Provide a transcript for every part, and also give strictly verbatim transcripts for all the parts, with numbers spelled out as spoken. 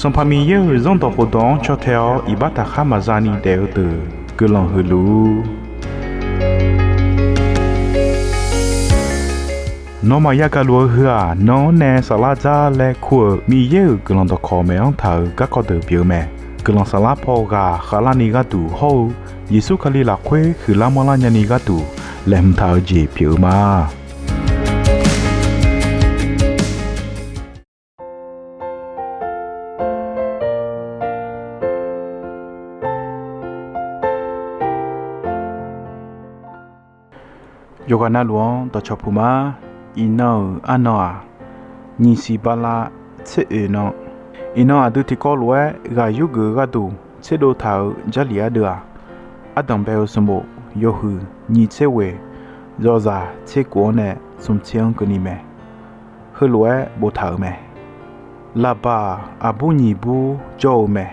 Sanqpaq Miqyaer-euq Zanrdawq khofdawq-anr caw tae-awr iqbax taqkhar maqza ni daef-eu deuq guiqlanq huiq luf-ur. Nawmaf yagaq luf-eu heu-aq, nan-anr nae saflar dzar laer kur-euq Miqyaer-euq guiqlanq dawqkawq maeq-anr taq-euq garkawv deuq pyeuf-eu mae. Guiqlanq saflar paw ghaq khavlarni gharduq hawr-eu Yeqsur Kali lafkhoer huiqlar manrlar nyani gharduq laeqhmq taq-eu jeq pyeuf-eu ma. Yawqghaq navluf-anr dawqcawq puq ma. Iqnan-euq arnan-aq, nyiq siq bala tser oeq nan. Iqnan aqdui tiqkawv lof-aer ghaq yurgeuf-eu gharduq tserdov taq-euq Jarlif ardeuv-aq, ardanq bae-eu sanqbof yawhuiq nyiq tser ghoeq yawzaq tser kof-anr nae smq tser-anr keuvni mae. Heulof-aer boftaq-euq mae. Laqbaq aqbur nyiq bur jawr-eu mae.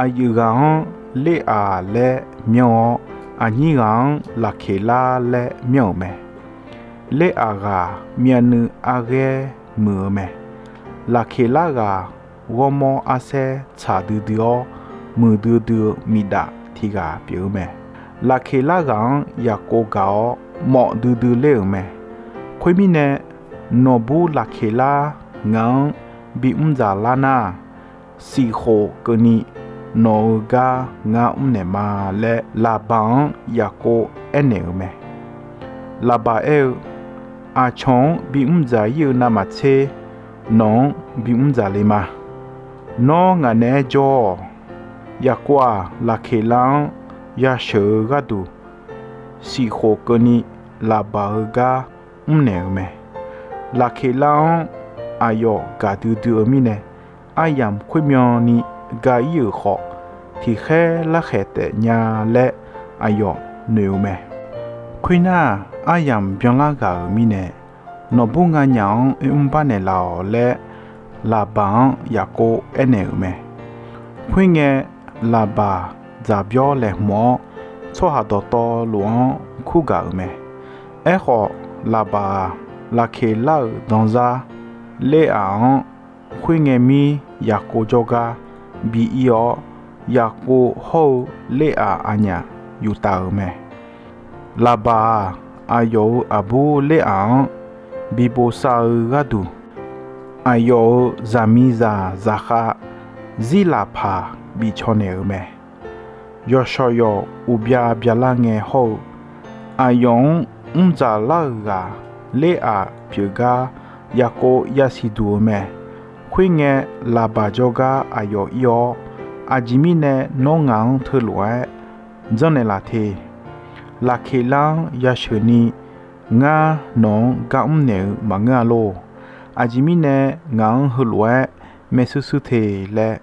Aqyuif ghaq-anr Leraq laer myanr-awr, aqnyir ghaq-anr Laqkeqlar laer myanr-euq mae. Leraq ghaq myavnuiv arghaer muiq-eu mae. Laqkeqlar ghaq ghawrmawr arsaer tsaq duidui-awr, muiqdui dui-eu miqdaf tiq ghaq pyeuf-eu mae. Laqkeqlar ghaq-anr Yaqkov gaq-awr mawf duidui ler-euq mae. Khoermirnae, nawqbur Laqkeqlar ngaq-anr bimr dzaq lar nar, siqkhof keuvni nawq-euq gar ngar mrnaeq ma laer, Laqbaq-anr Yaqkov aernaeq-euq mae. Laqbaq aer-eu, Aqcawq-anr bimr dzaq ir-eu navmaqtser, nawq-anr bimr dzaq le ma. Nawr ngaq naeq-aer jawr-awq. Yaqkov-aq, Laqkeqlar-anr yasheuq-eu gharduq, siqkhof keuvni Laqbaq-euq gar mrnaeq-euq mae. Laqkeqlar-anr aqyawf gaqdui dui-eu mirnae, aryamq khoermyan ni ga ir-euq khawf, tiqkhaer larkhaeq taef nya laer aqyawf noeq-eu mae. Khoernar, aryamq byanlar ghaq-euq mirnae, nawqbur nganyaf-anr oermr bar naeqlaf-awq laer, Laqbaq-anr Yaqkov aernaeq-euq mae. Khoerngae, Laqbaq dzaqbyawr laeqhmq-awr, tsawrhaq dawqtawvluf-anr kur gaq-euq mae. Aerkhawf, Laqbaq-aq, Laqkeqlar-euq danzar Leraq-anr khoerngae mir Yaqkov jawrgar bi ir-awr, Yaqkov hawr-eu Leraq aqnyaf yuftav-euq mae. Laqbaq-aq, aqyawf-euq aqbur Leraq-anr bi bosav-eu gharduq, aqyawf-euq zaqmiqzaq zaqkhav Zirlaqpaq bif caw naeq-euq mae. Yawqshawq yawq uqbya byalar ngae hawr-eu, aqyawf-anr mr dzaq lar-euq ghaq Leraq pyeuf gar Yaqkov yasiq duq-eu mae. Khoerngae, Laqbaq jawrgar aqyawf ir-awr, Aqjeq mirnae nawr ngaq-anr teulof-aer janrnaeq laf te. Laqkeqlar-anr yasheuq ni ngar nawq-anr gar mrnaeq-eu maqngeur-a lor. Aqjeq mirnae ngaq-anr heulof-aer maershuir shuir te laer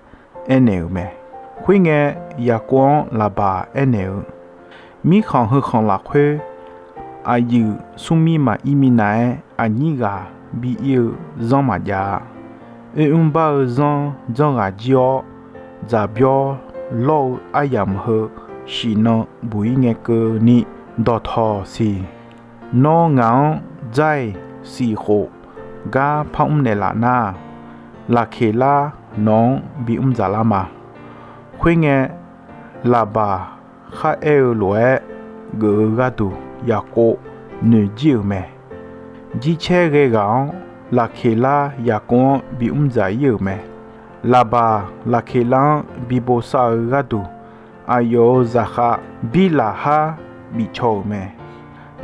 aernaeq-euq mae. Khoerngae, Yaqkov-anr Laqbaq aernaeq-eu, Mirkhanq heukhanq lafkhoer aqyuif smrmir maqir minav-aer aqnyir ghaq bi ir-eu zanr maqjav-a. Oermr bar-eu zanr janrghaq jir-awr, dzaqbyawr lawr-eu aryamq heu shiqnan buq-ir ngae keuvni dawqtawq siq. Nawr ngaq-anr dzar-iq siqkhof gar par mrnaeq laf nar, Laqkeqlar nawq-anr bimr dzaq lar ma. Khoerngae, Laqbaq kharaer-eu lof-aer geuf-eu gharduq Yaqkov noeq jir-euq mae. Jircaer ghae ghaq-anr Laqkeqlar Yaqkov-anr bimr dzaq ir-euq mae. Laqbaq Laqkeqlar-anr bi bosav-eu gharduq, aqyawf-euq zaqkhav Birlaqhar bif caw-euq mae.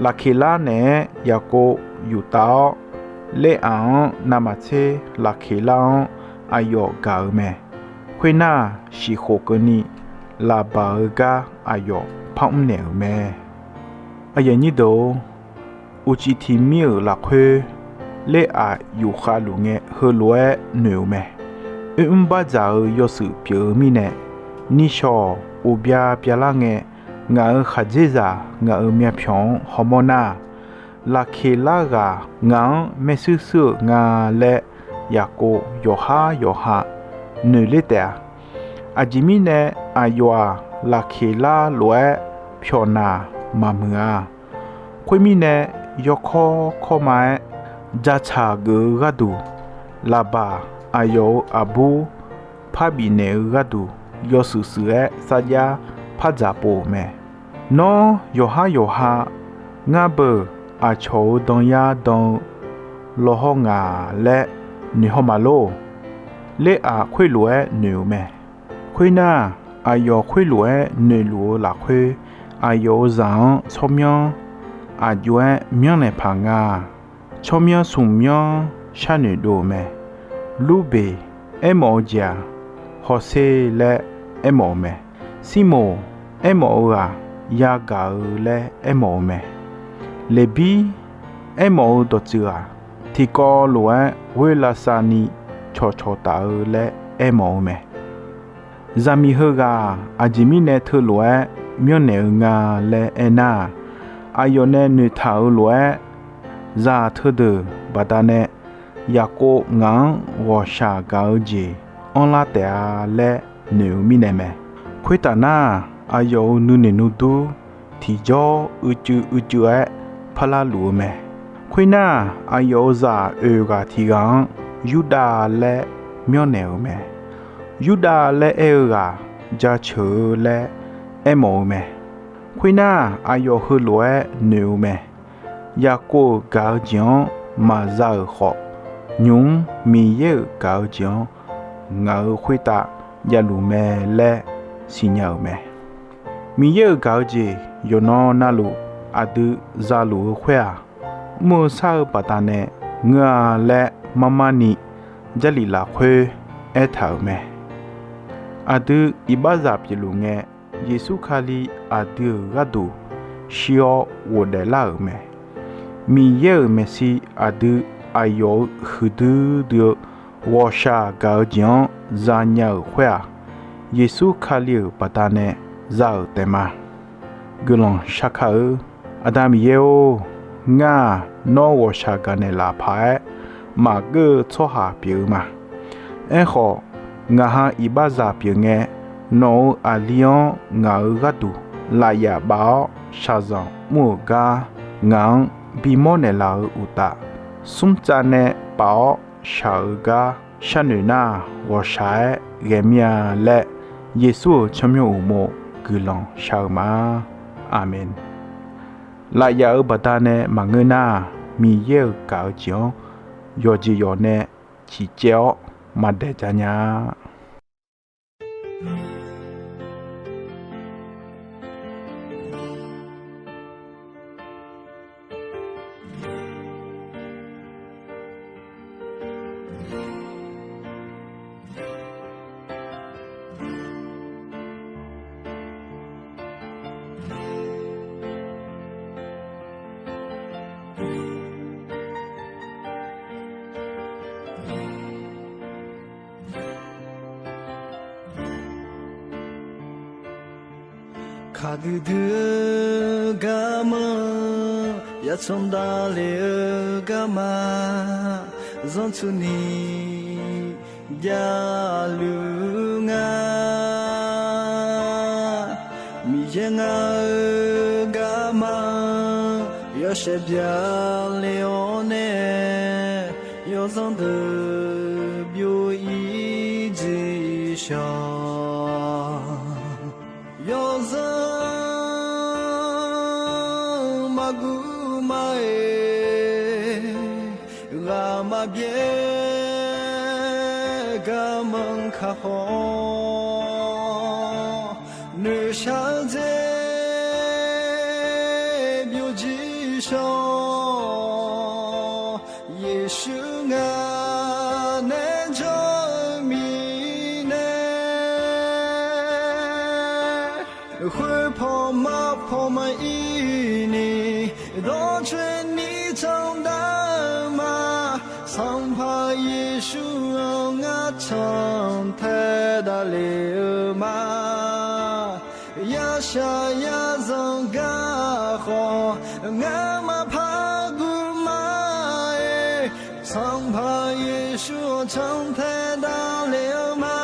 Laqkeqlar naeq-aer Yaqkov yuftav-awr, Leraq-anr navmaqtser Laqkeqlar-anr aqyawf gaq-euq mae. Khoernar, siqkhof keuvni Laqbaq-euq gar aqyawf par mrnaeq-euq mae. Aqyuif aqnyir deuq-or, uqcif tiq mir-euq lafkhoer Leraq yufkhav luf ngae heulof-aer noeq-eu mae. Oermr bardzaq-eu yawshuif pyeuf-eu mirnae, nishawq uqbya byalar ngae, ngaq-euq khaqdzerzaq ngaq-euq myavpyawq-anr hawmawr nar, Laqkeqlar ghaq ngaq-anr maershuir shuir-euq nga laer Yaqkov yawqhar yawqha noeq ler taef-a. Aqjeq mirnae aqyawf-aq Laqkeqlar lof-aer pyawqnaq maqmuiq-a. Khoermirnae, yawkawr kawrma-aer jatsaq geuf-eu gharduq, Laqbaq aqyawf-euq aqbur par bifnaeq-eu gharduq, yawshuif shuif-aer sarjax par dzaq pov-euq mae. Nawr yawqhar yawqha ngar beu aqcawq-euq danyar dan-eu lawhawr ngaq laer noeqhaw ma lor. Ler-aq khoerlof-aer noeq-euq mae. Khoernar, aqyawf khoerlof-aer noeqluf-eu lafkhoer, aqyawf-euq zaq-anr tsawrmyanr aqjox-aer myanrnaeq paq nga. Tsawrmyanr smq myanr sharnoeq dov-euq mae. Lurbeq aermawf-eu jeq-aq, Hawsher laer aermawf-eu mae. Sirmoq aermawf-eu ghaq yagaq-eu laer aermawf-eu mae. Leqbir aermawf-eu dawqtsuif ghaq tiqkawv lof-aer ghoer lavsavni cawqcawq taf-eu laer aermawf-eu mae. Zaqmiq heughaq-aq, aqjeq mirnae teulof-aer myanrnaeq-eu nga laer aernar-aq, aqyawf nae noeqtaq-euq lof-aer, zaq teudeuq baqdanae Yaqkov ngaq-anr ghawqshaq gaq-eu jeq anrlar taef-a laer noeq-eu mirnae mae. Khoertaf nar, aqyawf-euq nuinoeq nuidur tiqjawr uicuiv uicuiv-aer parlar luf-eu mae. Khoernar, aqyawf-euq zaq oeq ghaq tiq ghaq-anr Yurdav laer myanrnaeq-euq mae. Yurdav laer aer-eu ghaq jaceuq-eu laer aermawf-eu mae. Khoernar, aqyawf heulof-aer noeq-eu mae. Yaqkov-euq gaq-eu jeq-anr maqza-euq khawf, nymq-mr Miqyaer-euq gaq-eu jeq-anr ngaq-euq khoertav javluf mae laer siqnya-euq mae. Miqyaer-euq gaq-eu jeq yawqnan navluf aqdui zaluf-eu khoer-aq, mr-eu shar-eu baqdanae ngeur-a laer marmarni Jarlif lafkhoer aertaq-euq mae. Aqdui iqbaxzaq pyeufluf ngae, Yeqsur Kali aqdui-euq gharduq shir-awr ghofdaef lar-euq mae. Miqyaer-euq maeqshi aqdui aqyawf-euq huiqdui dui-eu ghawqshaq gaq-eu jeq-anr zanya-euq khoer-aq, Yeqsur Kali-euq baqdanae za-euq taef ma. Guiqlanq shar kar-eu. Aqda Miqyaer-or, ngar-aq nawr ghawqshaq gaqnaeq laf paq-aer maqgeur-eu tsawrhaq pyeuf-eu ma. Aerkhawf, ngaq ha iqbaxzaq pyeuf ngae, nawq-euq aqli-anr ngaq-euq gharduq lafyaf baf-awr shaqzanq mr-euq gar ngaq-anr bimawr naeqlaf-euq uqtaf, smrtsav nae paf-awr shaq-eu gar sharnoeq nar-aq, ghawqshaq-aer ghae mir-a laer, Yeqsur-euq tsawrmyanr uqmov guiqlanq shar-eu ma. Aqmeq. Lafyaf-euq baqdanae maqngeur nar-aq, Miqyaer-euq gaq-eu jeq-anr yawqjeq yawq nae ciqcaev-awr maqdaeq ja nya-a. Kaqdui dui-eu garma, yatsanr davle-eu garma, zanrtsuni javluf nga. Miqyaer ngar-eu garma, yawshaef byaqle-awr nae, yawzanr deuq byov-ir jeq shawq. Yawzanr maqguv maqaer, ghaq maqbyaer, garmanr kakhaw-awr, noeqshaq-eu dzer byovjir shawq. Yeqsur ngaq nae jawr-eu mirnae, khoerpaw marpaw maqir ni, dawrcoeni candav-eu ma. Sanqpaq Yeqsur-anr ngar cantae davle-eu ma. Yashaq yazanq garkhawf, ngar maqpar guv maqaer, Sanqpaq Yeqsur-anr cantae davle-eu ma.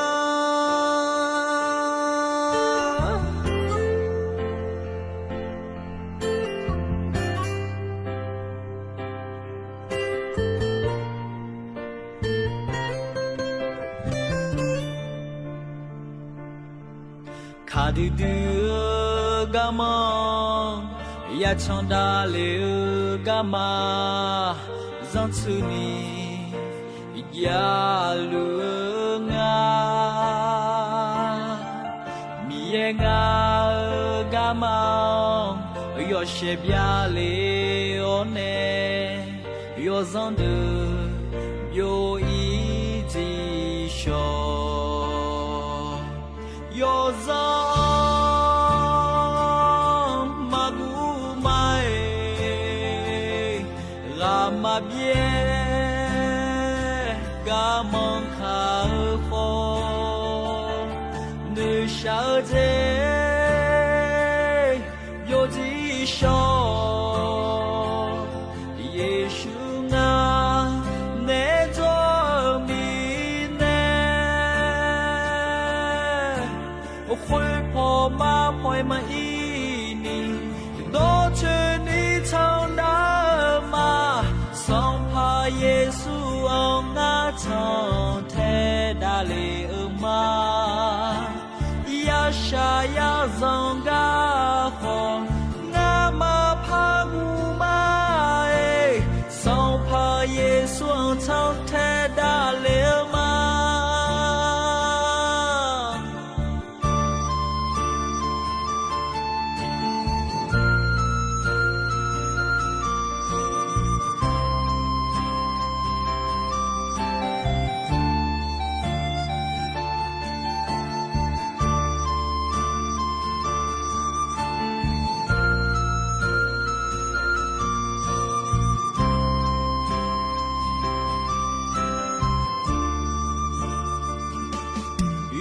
Aqdui dui-eu garmanr, yacan davlef-eu garma, zanrtsuini javluf-eu nga. Miqyaer ngar-eu garma-anr yawshaef byavlef-awr nae, yawzanr deuq byov-ir dziq shawq. Yawzanr-anr maqguv ma-iq, ghaq maqbyaer garmanr kaq-eu khawf, noeqshaq-eu jeq byov dziq shawq. Yeqsur ngar naeq-aer jawr-eu mirnae, khoerpaw mar paw-aer maqir ni, dawrcoeni tsanr nar-eu ma. Sanqpaq Yeqsur-anr ngar cantae davlef-eu ma. Yashaq yazanq gar khawf, ngamaf par guv ma-iq, Sanqpaq Yeqsur-anr cantae davlef-eu ma.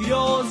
Yawq